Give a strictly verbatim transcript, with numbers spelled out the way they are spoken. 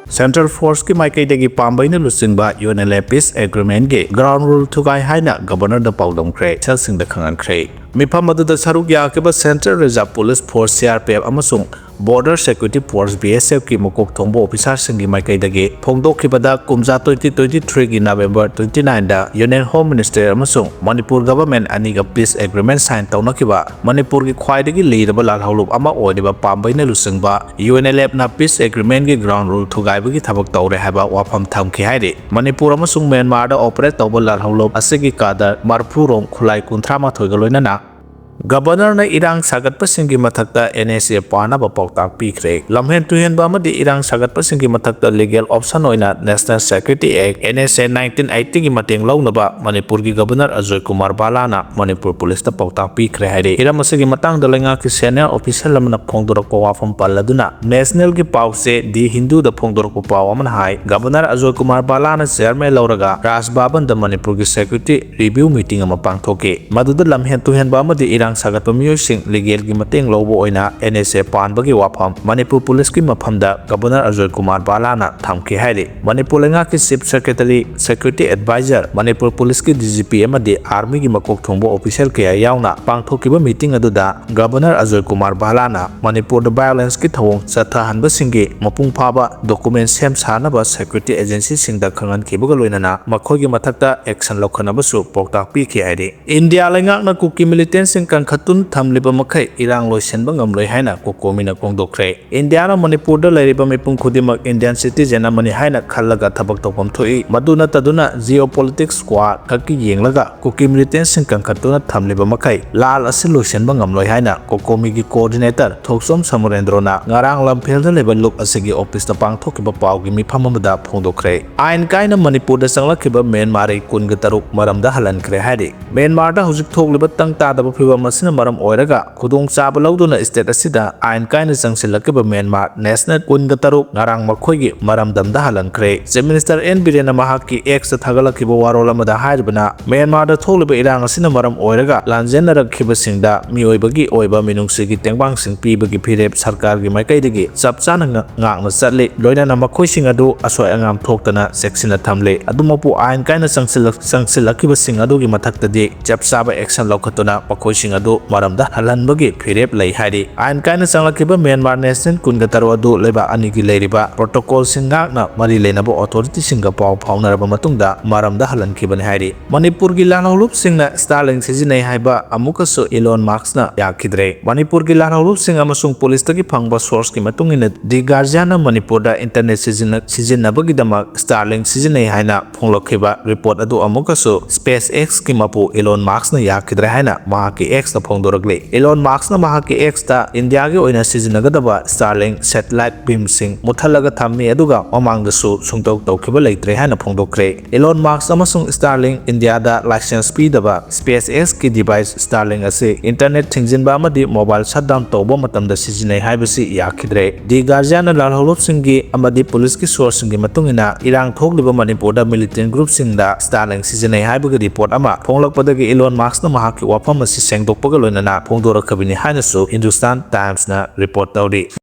Central Forceꯀꯤ ꯃꯥꯏꯀꯩꯗꯒꯤ ꯄꯥꯝꯕꯩꯅ ꯂꯨꯆꯤꯡꯕ UNLF Peace Agreementꯀꯤ ground rule ꯊꯨꯒꯥꯏ ꯍꯥꯏꯅ Governorꯗ ꯄꯥꯎꯗꯝꯈ꯭ꯔꯦ, officialꯁꯤꯡꯗ ꯈꯪꯍꯟꯈ꯭ꯔꯦ꯫ ꯃꯤꯐꯝ ꯑꯗꯨꯗ ꯁꯔꯨꯛ ꯌꯥꯈꯤꯕ Central Reserve Police Force, CRPF, ꯑꯃꯁꯨꯡ Border Security Force, BSFꯀꯤ ꯃꯀꯣꯛ ꯊꯣꯡꯕ officerꯁꯤꯡꯒꯤ ꯃꯥꯏꯀꯩꯗꯒꯤ ꯐꯣꯡꯗꯣꯛꯈꯤꯕꯗ, ꯀꯨꯝꯖꯥ twenty twenty-threeꯒꯤ November twenty-nineꯗ Union Home Minister ꯑꯃꯁꯨꯡ ꯃꯅꯤꯄꯨꯔ government ꯑꯅꯤꯒ peace agreement sign ꯇꯧꯅꯈꯤꯕ ꯃꯅꯤꯄꯨꯔꯒꯤ ꯈ꯭ꯋꯥꯏꯗꯒꯤ ꯂꯤꯔꯕ ꯂꯥꯜꯍꯧꯂꯨꯞ ꯑꯃ ꯑꯣꯏꯔꯤꯕ ꯄꯥꯝꯕꯩꯅ ꯂꯨꯆꯤꯡꯕ UNLFꯅ peace agreementꯀꯤ ground rule ꯊꯨꯒꯥꯏꯕꯒꯤ ꯊꯕꯛ ꯇꯧꯔꯦ ꯍꯥꯏꯕ ꯋꯥꯐꯝ ꯊꯝꯈꯤ ꯍꯥꯏꯔꯤ꯫ ꯃꯅꯤꯄꯨꯔ ꯑꯃꯁꯨꯡ ꯃ꯭ꯌꯥꯟꯃꯥꯔꯗ operate ꯇꯧꯕ ꯂꯥꯜꯍꯧꯂꯨꯞ ꯑꯁꯤꯒꯤ cadre ꯃꯔꯐꯨ ꯔꯣꯝ ꯈꯨꯠꯂꯥꯏ ꯀꯨꯟꯊ꯭ꯔꯥ ꯃꯥꯊꯣꯏꯒ ꯂꯣꯏꯅꯅ Governorꯅ ꯏꯔꯥꯡ ꯁꯥꯒꯠꯄꯁꯤꯡꯒꯤ ꯃꯊꯛꯇ NSA ꯄꯥꯟꯅꯕ ꯄꯥꯎꯇꯥꯛ ꯄꯤꯈ꯭ꯔꯦ꯫ ꯂꯝꯍꯦꯟ ꯇꯨꯍꯦꯟꯕ ꯑꯃꯗꯤ ꯏꯔꯥꯡ ꯁꯥꯒꯠꯄꯁꯤꯡꯒꯤ ꯃꯊꯛꯇ legal option ꯑꯣꯏꯅ National Security Act, NSA nineteen eightyꯒꯤ ꯃꯇꯦꯡ ꯂꯧꯅꯕ ꯃꯅꯤꯄꯨꯔꯒꯤ Governor ꯑꯖꯣꯏ ꯀꯨꯃꯥꯔ ꯕꯥꯂꯥꯅ ꯃꯅꯤꯄꯨꯔ Policeꯇ ꯄꯥꯎꯇꯥꯛ ꯄꯤꯈ꯭ꯔꯦ ꯍꯥꯏꯔꯤ꯫ ꯍꯤꯔꯝ ꯑꯁꯤꯒꯤ ꯃꯇꯥꯡꯗ ꯂꯩꯉꯥꯛꯀꯤ senior official ꯑꯃꯅ ꯐꯣꯡꯗꯣꯔꯛꯄ ꯋꯥꯐꯝ ꯄꯜꯂꯗꯨꯅ, Nationalꯒꯤ ꯄꯥꯎꯆꯦ The Hinduꯗ ꯐꯣꯡꯗꯣꯔꯛꯄ ꯄꯥꯎ ꯑꯃꯅ ꯍꯥꯏ, Governor ꯑꯖꯣꯏ ꯀꯨꯃꯥꯔ ꯕꯥꯂꯥꯅ chairman ꯂꯧꯔꯒ ꯔꯥꯖ ꯚꯕꯟꯗ ꯃꯅꯤꯄꯨꯔꯒꯤ security review meeting ꯑꯃ ꯄꯥꯡꯊꯣꯛꯈꯤ꯫ ꯃꯗꯨꯗ ꯂꯝꯍꯦꯟ ꯇꯨꯍꯦꯟꯕ ꯑꯃꯗꯤ ꯏꯔꯥꯡ ꯁꯥꯒꯠꯄ ꯃꯤꯑꯣꯏꯁꯤꯡ legalꯒꯤ ꯃꯇꯦꯡ ꯂꯧꯕ ꯑꯣꯏꯅ NSA ꯄꯥꯟꯕꯒꯤ ꯋꯥꯐꯝ ꯃꯅꯤꯄꯨꯔ Policeꯀꯤ ꯃꯐꯝꯗ Governor ꯑꯖꯣꯏ ꯀꯨꯃꯥꯔ ꯕꯥꯂꯥꯅ ꯊꯝꯈꯤ ꯍꯥꯏꯔꯤ꯫ ꯃꯅꯤꯄꯨꯔ ꯂꯩꯉꯥꯛꯀꯤ Chief Secretary, Security Advisor, Manipur Policeꯀꯤ DGP ꯑꯃꯗꯤ Armyꯒꯤ ꯃꯀꯣꯛ ꯊꯣꯡꯕ official ꯀꯌꯥ ꯌꯥꯎꯅ ꯄꯥꯡꯊꯣꯛꯈꯤꯕ meeting ꯑꯗꯨꯗ Governor ꯑꯖꯣꯏ ꯀꯨꯃꯥꯔ ꯕꯥꯂꯥꯅ ꯃꯅꯤꯄꯨꯔꯗ violenceꯀꯤ ꯊꯧꯑꯣꯡ ꯆꯠꯊꯍꯟꯕꯁꯤꯡꯒꯤ ꯃꯄꯨꯡ ꯐꯥꯕ document ꯁꯦꯝ ꯁꯥꯅꯕ security agencyꯁꯤꯡꯗ ꯈꯪꯍꯟꯈꯤꯕꯒ ꯂꯣꯏꯅꯅ ꯃꯈꯣꯏꯒꯤ ꯃꯊꯛꯇ action ꯂꯧꯈꯠꯅꯕꯁꯨ ꯄꯥꯎꯇꯥꯛ ꯄꯤꯈꯤ ꯍꯥꯏꯔꯤ꯫ ꯏꯟꯗꯤꯌꯥ ꯂꯩꯉꯥꯛꯅ ꯀꯨꯀꯤ militantꯁꯤꯡ ꯀꯟꯈꯠꯇꯨꯅ ꯊꯝꯂꯤꯕ ꯃꯈꯩ ꯏꯔꯥꯡ ꯂꯣꯏꯁꯤꯟꯕ ꯉꯝꯂꯣꯏ ꯍꯥꯏꯅ COCOMIꯅ ꯐꯣꯡꯗꯣꯛꯈ꯭ꯔꯦ꯫ ꯏꯟꯗꯤꯌꯥꯅ ꯃꯅꯤꯄꯨꯔꯗ ꯂꯩꯔꯤꯕ ꯃꯤꯄꯨꯝ ꯈꯨꯗꯤꯡꯃꯛ Indian citizen ꯑꯃꯅꯤ ꯍꯥꯏꯅ ꯈꯜꯂꯒ ꯊꯕꯛ ꯇꯧꯐꯝ ꯊꯣꯛꯏ꯫ ꯃꯗꯨ ꯅꯠꯇꯗꯨꯅ geopolitics ꯋꯥ ꯈꯛꯀꯤ ꯌꯦꯡꯂꯒ ꯀꯨꯀꯤ militantꯁꯤꯡ ꯀꯟꯈꯠꯇꯨꯅ ꯊꯝꯂꯤꯕ ꯃꯈꯩ ꯂꯥꯜ ꯑꯁꯤ ꯂꯣꯏꯁꯤꯟꯕ ꯉꯝꯂꯣꯏ ꯍꯥꯏꯅ COCOMIꯒꯤ coordinator ꯊꯣꯛꯆꯣꯝ ꯁꯃꯔꯦꯟꯗ꯭ꯔꯣꯅ ꯉꯔꯥꯡ ꯂꯝꯐꯦꯜꯗ ꯂꯩꯕ ꯂꯨꯞ ꯑꯁꯤꯒꯤ officeꯇ ꯄꯥꯡꯊꯣꯛꯈꯤꯕ ꯄꯥꯎꯒꯤ ꯃꯤꯐꯝ ꯑꯃꯗ ꯐꯣꯡꯗꯣꯛꯈ꯭ꯔꯦ꯫ ꯑꯥꯏꯟ ꯀꯥꯏꯅ ꯃꯅꯤꯄꯨꯔꯗ ꯆꯪꯂꯛꯈꯤꯕ ꯃ꯭ꯌꯥꯟꯃꯥꯔꯤ ꯀꯨꯟꯒ ꯇꯔꯨꯛ ꯃꯔꯝꯗ ꯍꯜꯍꯟꯈ꯭ꯔꯦ ꯍꯥꯏꯔꯤ꯫ ꯃ꯭ꯌꯥꯟꯃꯥꯔꯗ ꯍꯧꯖꯤꯛ ꯊꯣꯛꯂꯤꯕ ꯇꯪ ꯇꯥꯗꯕ ꯐꯤꯕꯝ ꯑꯁꯤꯅ ꯃꯔꯝ ꯑꯣꯏꯔꯒ ꯈꯨꯗꯣꯡꯆꯥꯕ ꯂꯧꯗꯨꯅ state ꯑꯁꯤꯗ ꯑꯥꯏꯟ ꯀꯥꯏꯅ ꯆꯪꯁꯤꯜꯂꯛꯈꯤꯕ ꯃ꯭ꯌꯥꯟꯃꯥꯔ national ꯀꯨꯟꯒ ꯇꯔꯨꯛ ꯉꯔꯥꯡ ꯃꯈꯣꯏꯒꯤ ꯃꯔꯝꯗꯝꯗ ꯍꯜꯍꯟꯈ꯭ꯔꯦ꯫ Chief Minister ꯑꯦꯟ ꯕꯤꯔꯦꯟꯅ ꯃꯍꯥꯛꯀꯤ Xꯇ ꯊꯥꯒꯠꯂꯛꯈꯤꯕ ꯋꯥꯔꯣꯜ ꯑꯃꯗ ꯍꯥꯏꯔꯤꯕꯅ, ꯃ꯭ꯌꯥꯟꯃꯥꯔꯗ ꯊꯣꯛꯂꯤꯕ ꯏꯔꯥꯡ ꯑꯁꯤꯅ ꯃꯔꯝ ꯑꯣꯏꯔꯒ ꯂꯥꯟꯖꯦꯟꯅꯔꯛꯈꯤꯕꯁꯤꯡꯗ ꯃꯤꯑꯣꯏꯕꯒꯤ ꯑꯣꯏꯕ ꯃꯤꯅꯨꯡꯁꯤꯒꯤ ꯇꯦꯡꯕꯥꯡꯁꯤꯡ ꯄꯤꯕꯒꯤ ꯐꯤꯔꯦꯞ ꯁꯔꯀꯥꯔꯒꯤ ꯃꯥꯏꯀꯩꯗꯒꯤ ꯆꯞ ꯆꯥꯅ ꯉ-, ꯉꯥꯛꯅ ꯆꯠꯂꯤ꯫ ꯂꯣꯏꯅꯅ ꯃꯈꯣꯏꯁꯤꯡ ꯑꯗꯨ ꯑꯁꯣꯏ ꯑꯉꯥꯝ ꯊꯣꯛꯇꯅ ꯆꯦꯛꯁꯤꯟꯅ ꯊꯝꯂꯤ꯫ ꯑꯗꯨꯃꯛꯄꯨ ꯑꯥꯏꯟ ꯀꯥꯏꯅ ꯆꯪꯁꯤꯜꯂꯛ-, ꯆꯪꯁꯤꯜꯂꯛꯈꯤꯕꯁꯤꯡ ꯑꯗꯨꯒꯤ ꯃꯊꯛꯇꯗꯤ ꯆꯞ ꯆꯥꯕ action ꯂꯧꯈꯠꯇꯨꯅ ꯃꯈꯣꯏꯁꯤꯡ ꯑꯗꯨ ꯃꯔꯝꯗ ꯍꯜꯍꯟꯕꯒꯤ ꯐꯤꯔꯦꯞ ꯂꯩ ꯍꯥꯏꯔꯤ꯫ ꯑꯥꯏꯟ ꯀꯥꯏꯅ ꯆꯪꯂꯛꯈꯤꯕ ꯃ꯭ꯌꯥꯟꯃꯥꯔ national ꯀꯨꯟꯒ ꯇꯔꯨꯛ ꯑꯗꯨ ꯂꯩꯕꯥꯛ ꯑꯅꯤꯒꯤ ꯂꯩꯔꯤꯕ protocolꯁꯤꯡ ꯉꯥꯛꯅ ꯃꯔꯤ ꯂꯩꯅꯕ authorityꯁꯤꯡꯒ ꯄꯥꯎ ꯐꯥꯎꯅꯔꯕ ꯃꯇꯨꯡꯗ ꯃꯔꯝꯗ ꯍꯜꯍꯟꯈꯤꯕꯅꯤ ꯍꯥꯏꯔꯤ꯫ ꯃꯅꯤꯄꯨꯔꯒꯤ ꯂꯥꯜꯍꯧꯂꯨꯞꯁꯤꯡꯅ Starlink ꯁꯤꯖꯤꯟꯅꯩ ꯍꯥꯏꯕ ꯑꯃꯨꯛꯀꯁꯨ Elon Muskꯅ ꯌꯥꯈꯤꯗ꯭ꯔꯦ꯫ ꯃꯅꯤꯄꯨꯔꯒꯤ ꯂꯥꯜꯍꯧꯂꯨꯞꯁꯤꯡ ꯑꯃꯁꯨꯡ ꯄꯨꯂꯤꯁꯇꯒꯤ ꯐꯪꯕ sourceꯀꯤ ꯃꯇꯨꯡ ꯏꯟꯅ, The Guardianꯅ ꯃꯅꯤꯄꯨꯔꯗ internet ꯁꯤꯖꯤꯟꯅ-, ꯁꯤꯖꯤꯟꯅꯕꯒꯤꯗꯃꯛ Starlink ꯁꯤꯖꯤꯟꯅꯩ ꯍꯥꯏꯅ ꯐꯣꯡꯂꯛꯈꯤꯕ report ꯑꯗꯨ ꯑꯃꯨꯛꯀꯁꯨ SpaceXꯀꯤ ꯃꯄꯨ Elon Muskꯅ ꯌꯥꯈꯤꯗ꯭ꯔꯦ ꯍꯥꯏꯅ ꯃꯍꯥꯛꯀꯤ Xꯇ ꯐꯣꯡꯗꯣꯔꯛꯂꯤ꯫ Elon Muskꯅ ꯃꯍꯥꯛꯀꯤ Xꯇ ꯏꯟꯗꯤꯌꯥꯒꯤ ꯑꯣꯏꯅ ꯁꯤꯖꯤꯟꯅꯒꯗꯕ Starlink satellite beamꯁꯤꯡ ꯃꯨꯠꯊꯠꯂꯒ ꯊꯝꯃꯤ, ꯑꯗꯨꯒ ꯃꯃꯥꯡꯗꯁꯨ ꯁꯨꯡꯇꯧ ꯇꯧꯈꯤꯕ ꯂꯩꯇ꯭ꯔꯦ ꯍꯥꯏꯅ ꯐꯣꯡꯗꯣꯛꯈ꯭ꯔꯦ꯫ Elon Musk ꯑꯃꯁꯨꯡ Starlink ꯏꯟꯗꯤꯌꯥꯗ license ꯄꯤꯗꯕ SpaceXꯀꯤ device Starlink ꯑꯁꯤ internet ꯊꯤꯡꯖꯤꯟꯕ ꯑꯃꯗꯤ mobile shutdown ꯇꯧꯕ ꯃꯇꯝꯗ ꯁꯤꯖꯤꯟꯅꯩ ꯍꯥꯏꯕꯁꯤ ꯌꯥꯈꯤꯗ꯭ꯔꯦ꯫ The Guardianꯅ ꯂꯥꯜꯍꯧꯂꯨꯞꯁꯤꯡꯒꯤ ꯑꯃꯗꯤ ꯄꯨꯂꯤꯁꯀꯤ sourceꯁꯤꯡꯒꯤ ꯃꯇꯨꯡ ꯏꯟꯅ, ꯏꯔꯥꯡ ꯊꯣꯛꯂꯤꯕ ꯃꯅꯤꯄꯨꯔꯗ militant groupꯁꯤꯡꯗ Starlink ꯁꯤꯖꯤꯟꯅꯩ ꯍꯥꯏꯕꯒꯤ report ꯑꯃ ꯐꯣꯡꯂꯛꯄꯗꯒꯤ Elon Muskꯅ ꯃꯍꯥꯛꯀꯤ ꯋꯥꯐꯝ ꯑꯁꯤ ꯁꯦꯡꯗꯣꯛꯄꯒ ꯂꯣꯏꯅꯅ ꯐꯣꯡꯗꯣꯔꯛꯈꯤꯕꯅꯤ ꯍꯥꯏꯅꯁꯨ Hindustan Timesꯅ report ꯇꯧꯔꯤ꯫